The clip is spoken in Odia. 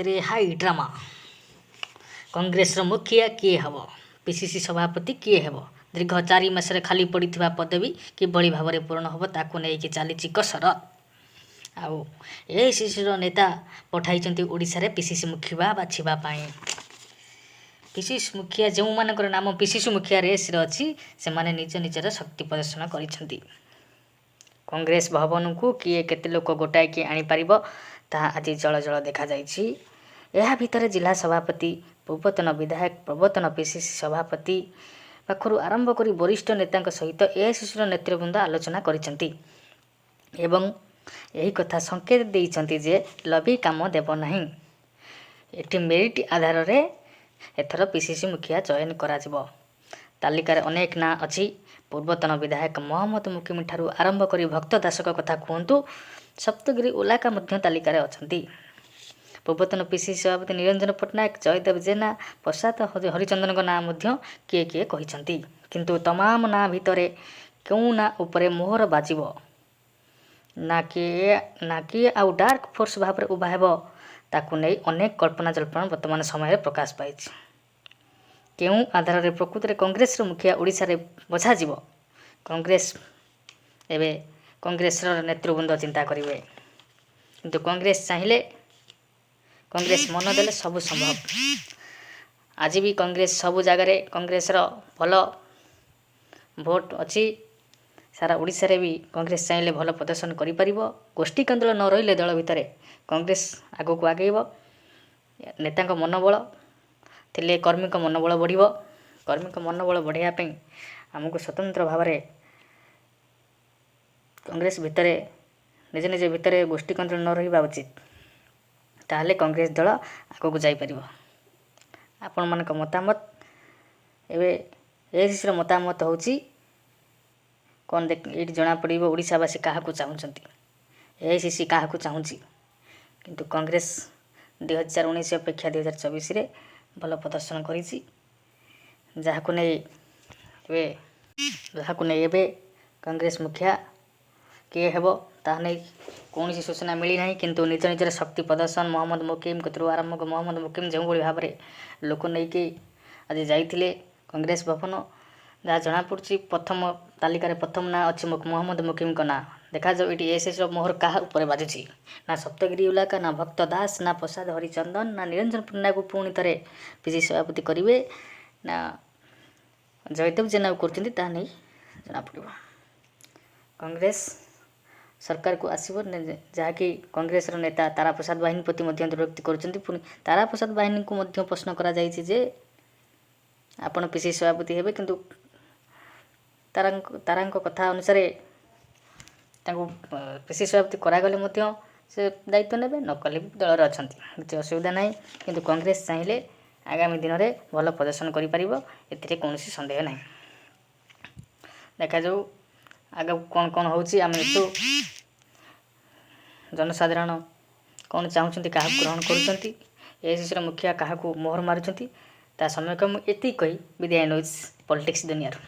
ରେ ହାଇ ଡ୍ରାମା। କଂଗ୍ରେସର ମୁଖିଆ କିଏ ହେବ? ପିସିସି ସଭାପତି କିଏ ହେବ? ଦୀର୍ଘ 4 ମାସରେ ଖାଲି ପଡ଼ିଥିବା ପଦବୀ କିଭଳି ଭାବରେ ପୂରଣ ହେବ, ତାକୁ ନେଇକି ଚାଲିଛି କସରତ। ଆଉ ଏଆଇସିସିର ନେତା ପଠାଇଛନ୍ତି ଓଡ଼ିଶାରେ ପିସିସି ମୁଖିଆ ବାଛିବା ପାଇଁ। ପିସିସି ମୁଖିଆ, ଯେଉଁମାନଙ୍କର ନାମ ପିସିସି ମୁଖିଆ ରେସ୍ରେ ଅଛି, ସେମାନେ ନିଜ ନିଜର ଶକ୍ତି ପ୍ରଦର୍ଶନ କରିଛନ୍ତି। କଂଗ୍ରେସ ଭବନକୁ କିଏ କେତେ ଲୋକ ଗୋଟାଇକି ଆଣିପାରିବ, ତାହା ଆଜି ଜଳ ଜଳ ଦେଖାଯାଇଛି। ଏହା ଭିତରେ ଜିଲ୍ଲା ସଭାପତି, ପୂର୍ବତନ ବିଧାୟକ, ପୂର୍ବତନ ପିସିସି ସଭାପତି ପାଖରୁ ଆରମ୍ଭ କରି ବରିଷ୍ଠ ନେତାଙ୍କ ସହିତ ଏଆଇସିସିର ନେତୃବୃନ୍ଦ ଆଲୋଚନା କରିଛନ୍ତି ଏବଂ ଏହି କଥା ସଂକେତ ଦେଇଛନ୍ତି ଯେ ଲବି କାମ ଦେବ ନାହିଁ, ଏଠି ମେରିଟ୍ ଆଧାରରେ ଏଥର ପିସିସି ମୁଖିଆ ଚୟନ କରାଯିବ। ତାଲିକାରେ ଅନେକ ନାଁ ଅଛି। ପୂର୍ବତନ ବିଧାୟକ ମହମ୍ମଦ ମୁକିମ ଠାରୁ ଆରମ୍ଭ କରି ଭକ୍ତ ଦାସଙ୍କ କଥା କୁହନ୍ତୁ, ସପ୍ତଗିରି ଉଲାକା ମଧ୍ୟ ତାଲିକାରେ ଅଛନ୍ତି। ପୂର୍ବତନ ପିସିସି ସଭାପତି ନିରଞ୍ଜନ ପଟ୍ଟନାୟକ, ଜୟଦେବ ଜେନା, ପ୍ରସାଦ ହରିଚନ୍ଦନଙ୍କ ନାଁ ମଧ୍ୟ କିଏ କିଏ କହିଛନ୍ତି। କିନ୍ତୁ ତମାମ ନାଁ ଭିତରେ କେଉଁ ନାଁ ଉପରେ ମୋହର ବାଜିବ ନା କିଏ ଆଉ ଡାର୍କ ଫୋର୍ସ ଭାବରେ ଉଭା ହେବ, ତାକୁ ନେଇ ଅନେକ କଳ୍ପନା ଜଳ୍ପନା ବର୍ତ୍ତମାନ ସମୟରେ ପ୍ରକାଶ ପାଇଛି। କେଉଁ ଆଧାରରେ ପ୍ରକୃତରେ କଂଗ୍ରେସର ମୁଖିଆ ଓଡ଼ିଶାରେ ବଛାଯିବ, ଏବେ କଂଗ୍ରେସର ନେତୃବୃନ୍ଦ ଚିନ୍ତା କରିବେ। କିନ୍ତୁ କଂଗ୍ରେସ ଚାହିଁଲେ, କଂଗ୍ରେସ ମନ ଦେଲେ ସବୁ ସମ୍ଭବ। ଆଜି ବି କଂଗ୍ରେସ ସବୁ ଜାଗାରେ କଂଗ୍ରେସର ଭଲ ଭୋଟ ଅଛି। ସାରା ଓଡ଼ିଶାରେ ବି କଂଗ୍ରେସ ଚାହିଁଲେ ଭଲ ପ୍ରଦର୍ଶନ କରିପାରିବ। ଗୋଷ୍ଠୀ କନ୍ଦଳ ନ ରହିଲେ ଦଳ ଭିତରେ କଂଗ୍ରେସ ଆଗକୁ ଆଗେଇବ। ନେତାଙ୍କ ମନୋବଳ ଥିଲେ କର୍ମୀଙ୍କ ମନୋବଳ ବଢ଼ିବ। କର୍ମୀଙ୍କ ମନୋବଳ ବଢ଼ାଇବା ପାଇଁ ଆମକୁ ସ୍ୱତନ୍ତ୍ର ଭାବରେ କଂଗ୍ରେସ ଭିତରେ ନିଜ ନିଜ ଭିତରେ ଗୋଷ୍ଠୀ କନ୍ଦଳ ନ ରହିବା ଉଚିତ। ତାହେଲେ କଂଗ୍ରେସ ଦଳ ଆଗକୁ ଯାଇପାରିବ। ଆପଣମାନଙ୍କ ମତାମତ, ଏବେ ଏଆଇସିସିର ମତାମତ ହେଉଛି କ'ଣ, ଦେଖ ଏଇଠି ଜଣାପଡ଼ିବ ଓଡ଼ିଶାବାସୀ କାହାକୁ ଚାହୁଁଛନ୍ତି, ଏଆଇସିସି କାହାକୁ ଚାହୁଁଛି। କିନ୍ତୁ କଂଗ୍ରେସ 2019 ଅପେକ୍ଷା 2024ରେ ଭଲ ପ୍ରଦର୍ଶନ କରିଛି, ଯାହାକୁ ନେଇ ଏବେ କଂଗ୍ରେସ ମୁଖିଆ କିଏ ହେବ, ତାହା ନେଇ କୌଣସି ସୂଚନା ମିଳିନାହିଁ। କିନ୍ତୁ ନିଜ ନିଜର ଶକ୍ତି ପ୍ରଦର୍ଶନ ମହମ୍ମଦ ମୁକିମ କତିରୁ ଆରମ୍ଭ, ମହମ୍ମଦ ମୁକିମ ଯେଉଁଭଳି ଭାବରେ ଲୋକ ନେଇକି ଆଜି ଯାଇଥିଲେ କଂଗ୍ରେସ ଭବନ, ଯାହା ଜଣାପଡ଼ୁଛି ପ୍ରଥମ ତାଲିକାରେ ପ୍ରଥମ ନାଁ ଅଛି ମହମ୍ମଦ ମୁକିମଙ୍କ ନାଁ। ଦେଖାଯାଉ ଏଠି ଏସ୍ଏସ୍ର ମୋହର କାହା ଉପରେ ବାଜୁଛି, ନା ସପ୍ତଗିରି ଉଲାକା, ନା ଭକ୍ତ ଦାସ, ନା ପ୍ରସାଦ ହରିଚନ୍ଦନ, ନା ନିରଞ୍ଜନ ପଟ୍ଟନାୟକକୁ ପୁଣି ଥରେ ପିସିସି ସଭାପତି କରିବେ, ନା ଜୟଦେବ ଜେନାକୁ କରୁଛନ୍ତି, ତାହା ନେଇ ଜଣାପଡ଼ିବ। କଂଗ୍ରେସ ସରକାରକୁ ଆସିବ, ଯାହାକି କଂଗ୍ରେସର ନେତା ତାରାପ୍ରସାଦ ବାହିନୀପତି ମଧ୍ୟ ଦୃଢ଼ୋକ୍ତି କରୁଛନ୍ତି। ପୁଣି ତାରାପ୍ରସାଦ ବାହିନୀଙ୍କୁ ମଧ୍ୟ ପ୍ରଶ୍ନ କରାଯାଇଛି ଯେ ଆପଣ ପିସିସି ସଭାପତି ହେବେ। କିନ୍ତୁ ତାରାଙ୍କ କଥା ଅନୁସାରେ ତାଙ୍କୁ ପିସିସି ସଭାପତି କରାଗଲେ ମଧ୍ୟ ସେ ଦାୟିତ୍ୱ ନେବେ, ନ କଲେ ବି ଦଳରେ ଅଛନ୍ତି, କିଛି ଅସୁବିଧା ନାହିଁ। କିନ୍ତୁ କଂଗ୍ରେସ ଚାହିଁଲେ ଆଗାମୀ ଦିନରେ ଭଲ ପ୍ରଦର୍ଶନ କରିପାରିବ, ଏଥିରେ କୌଣସି ସନ୍ଦେହ ନାହିଁ। ଦେଖାଯାଉ ଆଗକୁ କ'ଣ କ'ଣ ହେଉଛି। ଆମେ ଦେଖୁ ଜନସାଧାରଣ କ'ଣ ଚାହୁଁଛନ୍ତି, କାହାକୁ ଗ୍ରହଣ କରୁଛନ୍ତି, ଏଆଇସିସିର ମୁଖିଆ କାହାକୁ ମୋହର ମାରୁଛନ୍ତି, ତା ସମ୍ୟକ ମୁଁ ଏତିକି କହି ବିଦାୟ ନେଉଛି ପଲିଟିକ୍ସ ଦୁନିଆରୁ।